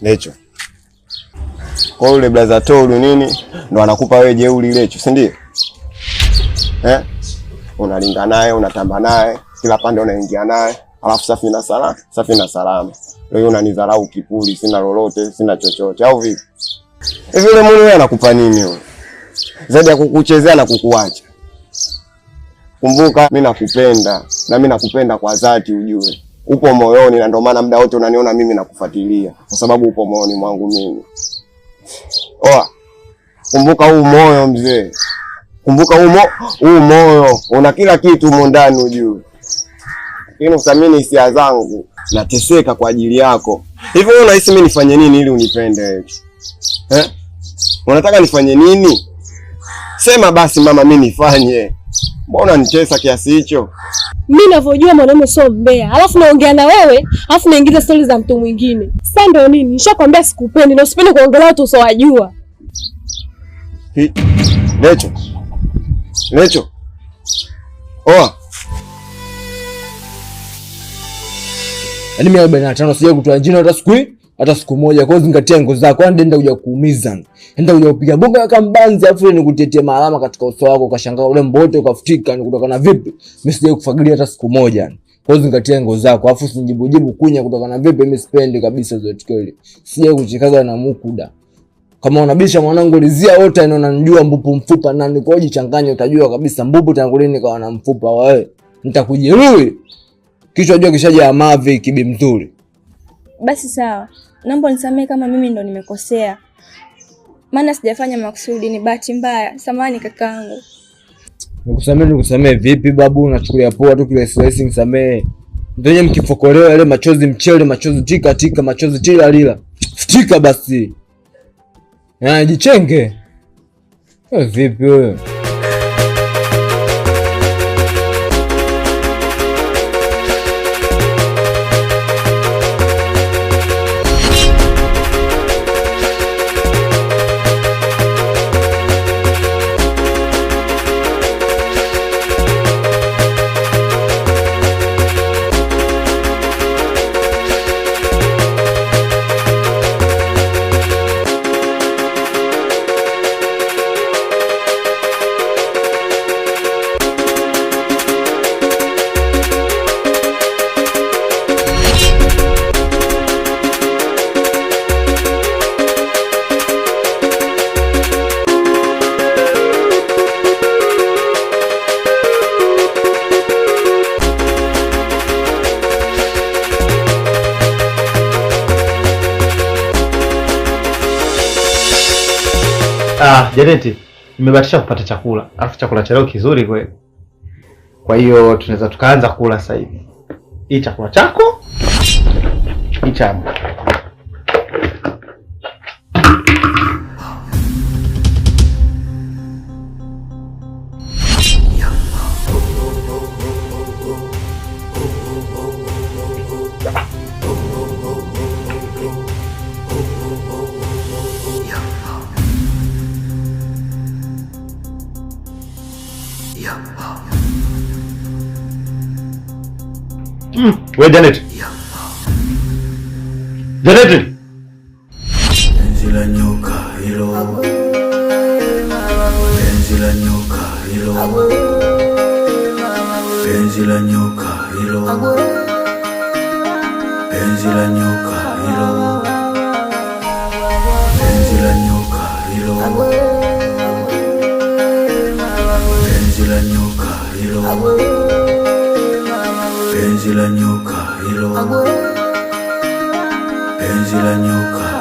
Lecho. Kwa yule brother Toru nini ndo anakupa wewe jeuri Lecho, si ndio? Eh? Unalinga naye, unatamba naye, kila pande unaingia naye, alafu safi na salama, safi na salama. Leo unanidharau kipuli, sina lolote, sina chochote au vipi? Hivi yule muni wewe anakupa nini wewe? Zaidi ya kukuchezea na kukuacha. Kumbuka mimi nakupenda na mimi nakupenda kwa dhati ujue. Upo moyoni na ndio maana muda wote unaniona mimi nakufuatilia kwa sababu upo moyoni mwangu mimi. Oa. Kumbuka huu moyo mzee. Kumbuka huu moyo una kila kitu humo ndani ujue. Lakini usamini hisia zangu, nateseka kwa ajili yako. Hivi wewe unahisi mimi nifanye nini ili unipende wewe? Eh? Unataka nifanye nini? Sema basi mama, mimi nifanye. Mbona unanitesa kiasi hicho? Mimi ninavyojua mwanaume sio mbea. Alafu naongea na wewe, alafu naingiza stori za mtu mwingine. Sasa ndio nini? Nishakwambia sikupendi na usipendi kuongelea watu usowajua. Lecho. Lecho. Oa. Yaani mimi 45 sija kutoa jina hata siku hata siku moja. Kwa hiyo zingatia ngo zako, yaani nenda kuja kuumiza. Nenda kuja kupiga bonga kama mbanzi afu nikutetea maalama katika uso wako ukashangaa ule mbote ukafutika ni kutokana vipi? Mimi sija kufagilia hata siku moja. Kwa hiyo zingatia ngo zako, afu usinijibu jibu kunya kutokana vipi? Mimi sipendi kabisa hizo tukio. Sija kuchekaga na mukuda. Kama unabisha mwanangu lizia wote na unanijua mbupu mfupa nani, kwa hiyo jichanganye utajua kabisa mbupu tangu lini kawa na mfupa wewe. Nitakujeruhi. Kichwa jua kishaja mavi kibi mzuri. Basi sawa. Naomba unisamehe kama mimi ndo nimekosea. Maana sijafanya makusudi, ni bahati mbaya. Samahani kakaangu. Nikusamehe, nikusamehe vipi babu? Unachukulia poa tu kile slice, nisamehe. Ndio mkifokolewa yale machozi mchele, machozi tika tika, machozi tila lila. Futika basi. Jichenge. Wewe vipi wewe? Janeti, nimebahatisha kupata chakula. Alafu chakula cha leo kizuri kweli. Kwa hiyo tunaweza tukaanza kula sasa hivi. Hii chakula chako, hii changu. We Janet. Janet. Penzi la nyoka hilo. Penzi la nyoka hilo. Penzi la nyoka hilo. Penzi la nyoka hilo. Penzi la nyoka hilo. Penzi la nyoka hilo. Penzi la nyoka hilo. Penzi la nyoka